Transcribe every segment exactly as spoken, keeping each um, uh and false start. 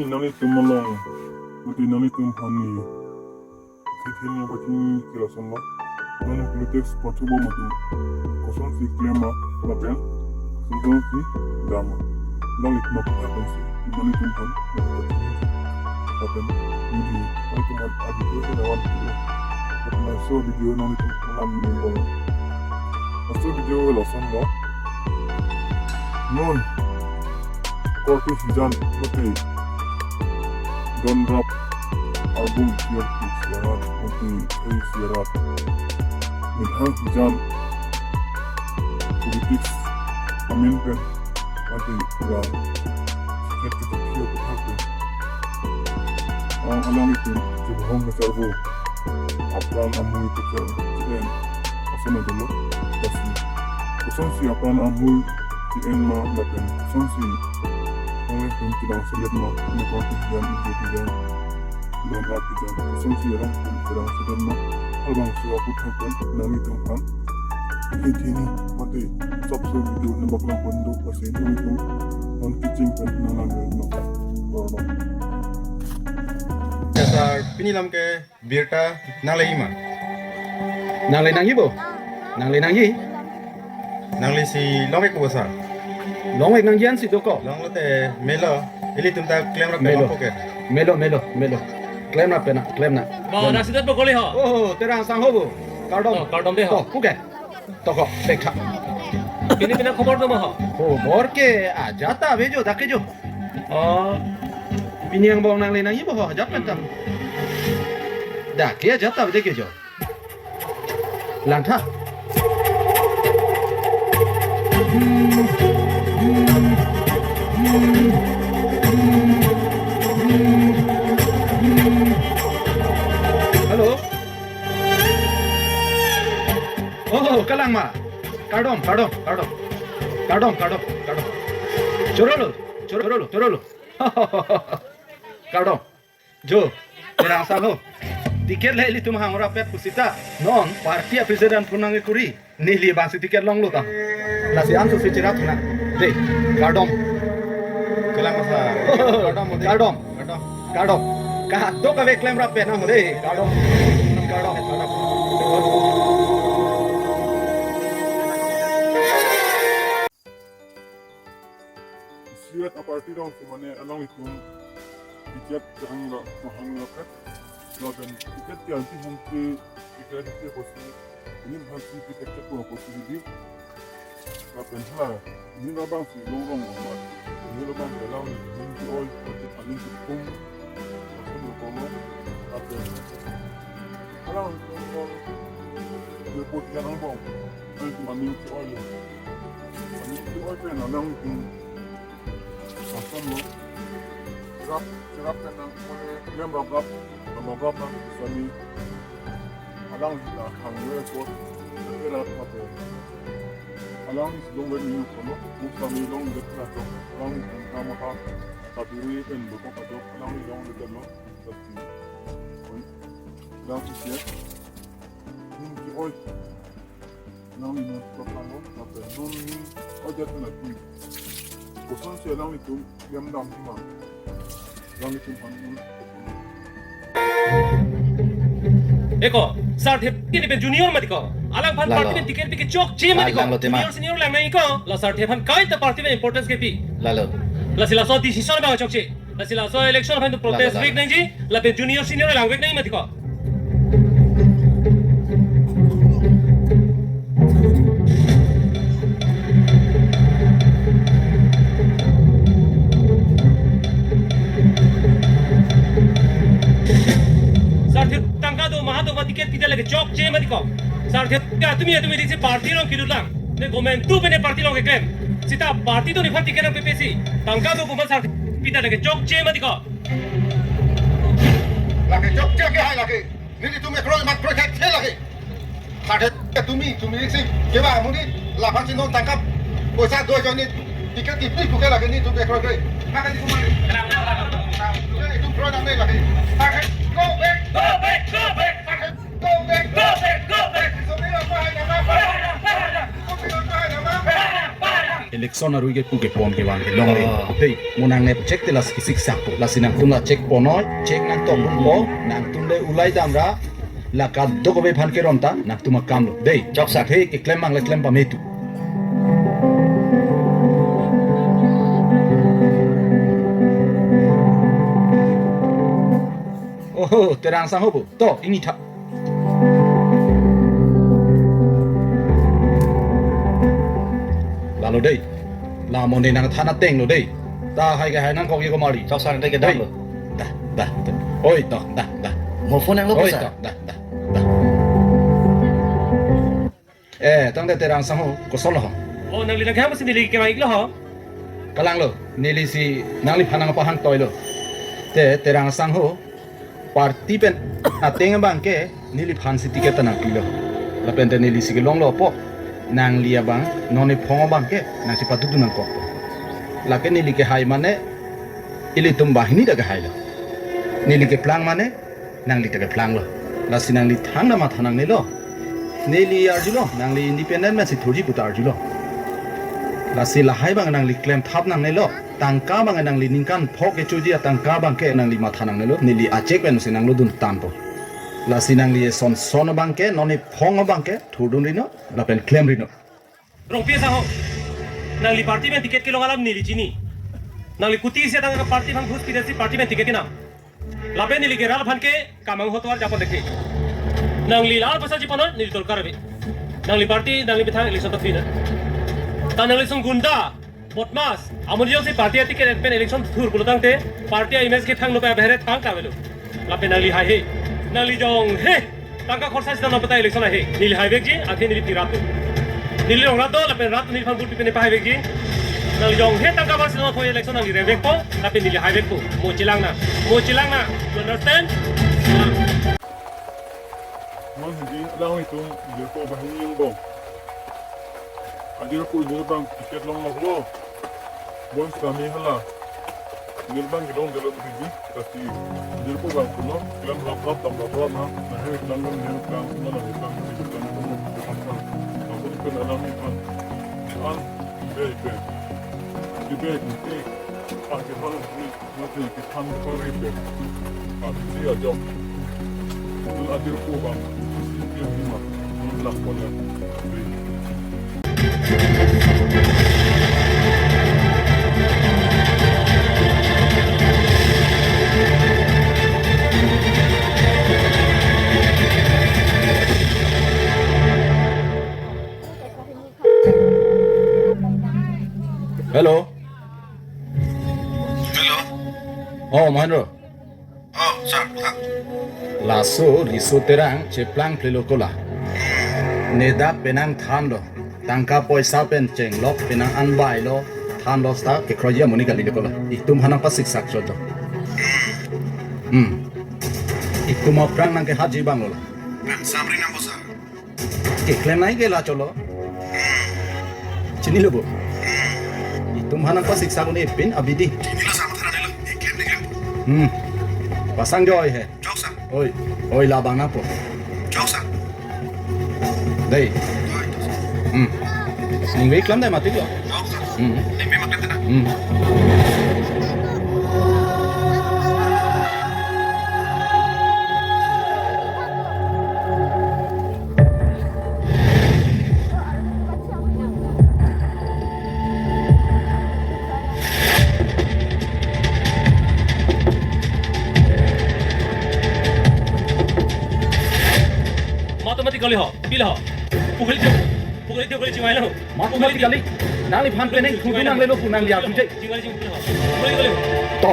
Nanglitum along, mate nanglitum aphan ne, si theni pachini kira sonlo. Non politics pathu bom atum kosonsi klem ma, lapen kosonsi dam ma. Nanglitum aphan pensi, nanglitum aphan, lapen neli, nanglitum aphan adi ko na wan ko. Lapen laso video nanglitum aphan neli bom. Laso video lasonlo. Non korte hijan mate donrap, arbung tiar pu tiar rat mate tiar rat, minhang hijan politics amen pen mate la tiket tiket tiar pu thak pen, ang alanglitum jubhong kacharvo apran amui kacharvo, ason adolo. Lasi kosonsi apran amui ke-en ma lapen kosonsi nanglitum kedang selet ma, ne korte hijan, ide hijan, donrap hijan, kosonsi alangtum kedang selet ma, halabangso aputhak pen nanglitum aphan, ini theni mate sapso video nangpaklang pon do, lasi nanglitum non kecheng pen nang nang nang. Kardom. Sir, pini alam ke birta nanglelo ma? Nangle nangji bo? Nangle nangji? Nanglesi longvek ko sir? Longvek nangji ansi do ko? Longlo te melo. Ilitum ta klemrap Melo. Longpo ke. Melo, melo, melo. Klemrap pena, klemna. Ba, klemna. Nasi dat bo koli ho? Oh, Terang Sangho bo. Kardom. Oh, kardom de ho. Oh, puke. Toko, bekha. Pini pina khobor do ma ho? Khobor ke ajat ta ave jo, dak ke jo. Oh. Pini angbong nangle nangji bo ho, ajat pen ta. Dak ke ajat ta ave ke jo. Langtha. Hello. Oh, kalang ma. Kardom, kardom, kardom. Kardom, kardom, kardom. Chorolo, chorolo, chorolo. Kardom. Jo, Terang Sangho. Ticket le ilitum hangrap pet pusita. Non, party a-president pun nangkuri. Neli abangsi ticket longlo ta. Lasi ansu si chirat na. De, kardom. Kalang ma sir. Kardom, kardom. Kardom. Kardom. Kadokave klemrap pena ho de. Kardom. Kardom. Kardom. Isi-et a-party alongsi mane alanglitum ticket kehang ra, mahang ra pet. Lapen ticket ke anti hong ke ticket ke posi, ini hang si ticket ke ko posi di. Lapen hala, ini labangsi long long amat. Ini labang ke alangli, ini ke oi, aning ke pum, lapen lo komo, lapen hala, long long, dia pot yang bong, ini ke maning ke oi lo. Maning ke oi pen alang, hmm, asam lo. Cherap, cherap pen nang, kole, lem rap rap, lem rap rap nang, sami. Alang si ta hang we ko, ke rap rap. Alang si long we ni ko lo, mu sami long de rap rap. Alang si ta ma ha, ta duri pen lo ko ka jo, alang si long de lo, tapi. Alang si siya. Ning ke oi. Alanglitum non program lo, lapen non ni ojat na tui. Kosonsi alanglitum yam dam hima. Alanglitum han un. Eko, sir thep kini pen junior mati ko. Alangphan, lalo, party pen ticket pi kechokche mati ko. Lalo, tema. Junior senior lang nangji ko. La sir thep aphan kaita party pen importance kepi. Lalo. Lasi laso decision abang chokche. Lasi laso election aphan tu protest, lalo, lalo, vek nangji, lapen junior senior langvek nangji mati ko. Sir thep tangka do, maha do, ma ticket pita lake chokche mati ko. Sir thep ke atumi atumi diksi party along kelut lang. Ne government tu pen ne party along keklem. Sita party tu nephan ticket nangpepe si. Tangka do pu ma sir thep pita lake chokche mati ko. Lake chokche ke hai lake. Nelitum ekroi mat kroi khe the lake. Sir thep ke tumi, tumi si keba muni laphan si non tangka poisa do ajoine ticket kipi puke lake nelitum ekroi kroi. Maka di kumari. Nelitum kroi nang ne lake. Sir thep, go back. Go back, go back. Sir thep, go back, go back, go back. Sopiro ko hai nama. Sopiro ko hai nama. Election arui ke pu kepon kevang kelong le. Oh. Dei, mo nangnepchek te lasi kesik sakpo. Lasi nangtum la chek ponnoi, chek nangtok dunpo, nangtum le ulai damra, la kadokave aphan keron ta, nangtum akam lo. Dei, chok sa. Dei, keklem mang le klem pame tu. Oho, Terang sangho bo. To, ingni tha. Lalo dei. La mo ne nangthan ateng lo dei. Tahai kehai nangkok ye ko mari. Chok sa, dei kedam lo. Dei. Dah, dah, dah. Oi, to, dah, dah. Mo phone nanglo. Oi, sa. To, dah, dah, dah. Eh, tangte Terang sangho, kosonlo ho? Oh, nangli nangkehang pusi neli kemang-iklo ho? Kalang lo, neli si nangliphan nangpahang toilo. Te Terang sangho, party pen ateng abang ke neliphan si ticket ta nangpilo. Lapen te neli si kelonglo po. Nangli abang, non ephong abang ke, nangchepaduk dun nangkokpo. Lake neli kehai mane, ilitum banghini ta kehailo. Neli keplang mane, nangli ta keplanglo. Lasi nangli thangnat matha nangnelo. Neli arjulo, nangli independent pensi thurji pu ta arjulo. Lasi lahai abang nangli klemthap nangnelo. Tangka abang nangli ningkan pho kechoji atangka abang ke nangli matha nangnelo. Neli achek pensi nanglo dun tangpo. Lasi nangli eson son abang ke, non ephong abang ke, thurdun rino, lapen klem rino. Rongpi sangho, nangli party pen ticket kelong alam neli chini. Nangli kuti isi atangka party aphan ghus pidetsi party pen ticket kenam. Lapen neli ke rat aphan ke kamang hotuar japon dekhe. Nangli lar basa jipanon neli dorkar ave. Nangli party, nangli methang election ta pina. Ta nangli sung gunda, bodmas, amonit jongsi party aticket pen election thur pulo tangte, party a-image ke thangno pe abhere thang kavelo. Lapen nangli haihe. Nangli jong he. Tangka khorsa sita nangpata election ahe. Neli haivekji, athe neli phi rat do. Neli rong rat do, lapen rat neliphan vote pi pen pahaivekji. Nangli jong he tangka bang sita nangpho election nangli rengvekpo, lapen neli haivekpo. Mo chelang nang. Mo chelang nang. You understand? Chelang. Mon hidi, lang itum, jirpo bahini yung bong. Ajirpo inut abang ticket longloklo. Bon sami hala. Inut abang kedong delo bidi. Kasi, jirpo abang pulo. Kelam hap hap tam hap hap na. Na he kelam dong he kelam. Na na he kelam he kelam. Na he kelam. Na he kelam alam he kelam. An, be be. Be be. An ke hal ni. Mati kita hang kori pe. Mati dia jok. Itu adir kubang. Dia lima. Ini lakon ya. Hello. Hello. Oh, Mahendra. Oh, sir, sir. Laso, riso Terang, cheplang plelo kola. Nedak penang than do. Tangka poisa pen chenglok penang anbai lo. Than lo sta kekroji amonit kali lo kola. Itum aphan nangpasiksak chot do. Hmm. Itum aphrang nangkehatji abang lo la. Bang samri nang bosa. Keklem nai ke la cholo. Chinilo bo. Itum aphan nangpasiksak un-e pin abidi. Chinilo sa matha nangnelo. Keklem keklem. Hmm. Pasang joi he. Chok sa. Oi. Oi labang nangpo. Chok sa. Dei. Oi, chok sa. Hmm. Ningve klam dei mati lo. Chok sa. Hmm. Ningve makan tena. Hmm. Mathematically ho, pil ho. Pukri tu, pukri tu, pukri tu, pukri tu, pukri tu. Mathematically, nangliphan penang, kudu nanglelo pu nangli arju je. To.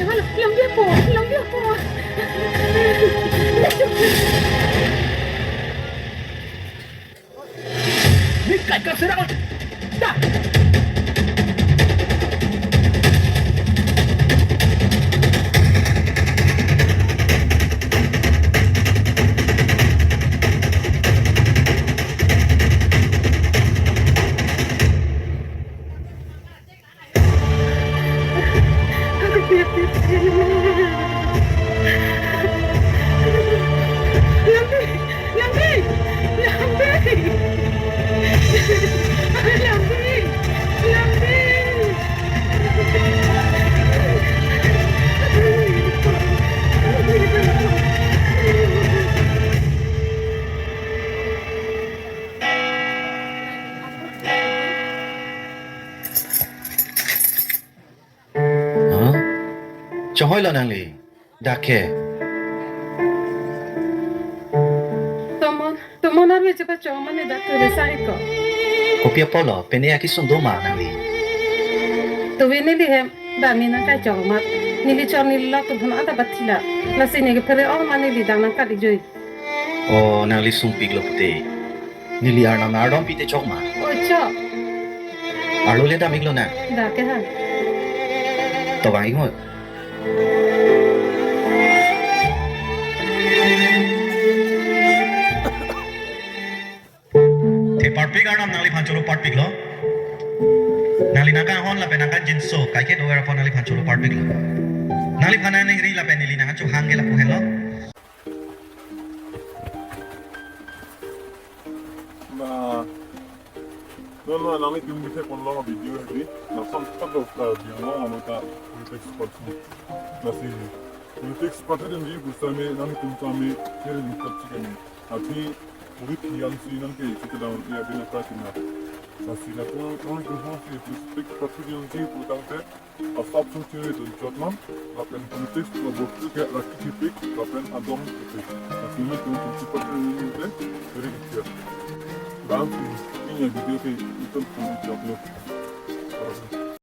Jangan, long dia po, long dia po. Ni kai ka serak. Dah. Chonghoi lo nangli. Dak ke. Tomon, tomon arve chepachong mane dak ke besai ko. Kopi apotlo, pine akesung do ma nangli. Tove neli hem, dak ne nangkachong mat. Neli chor neli lak tu phun ada bathila. Lasi ne kephere ong ma neli dak nangkat-ik joi. O, nangli sungpiklo pute. Neli arnam ardom pite chok ma. O, chok. Arlo le dam-iklo nang. Dak ke ha. To vang-ik mo. Te parpik arnam nangliphan choro parpiklo. Nangli nangkanghon lapen nangkanjinso, kaike dover apot nangliphan choro parpiklo. Nangliphan nangri lapen neli nangkanchohang ke lapu henlo. Na, no, no, nangli tum bisa kon long video hedi. Na, sam sat dos ta biang long ano ta politics pathu. Na si politics pathu dun ji busa me nangli tum kami kiri ni tat chikani. Abi uri thiam si nangke si kedang ya bina pratina. Na si na tu nangli tum hong si politics pathu dun ji putangte. Asap sung chiri dun chot non, lapen politics lo bostu ke raki chipik, lapen adong chipik. Lapen nelitum politics party nelitum te, very good. Dan si, ini ya video ke itum pun chot lo.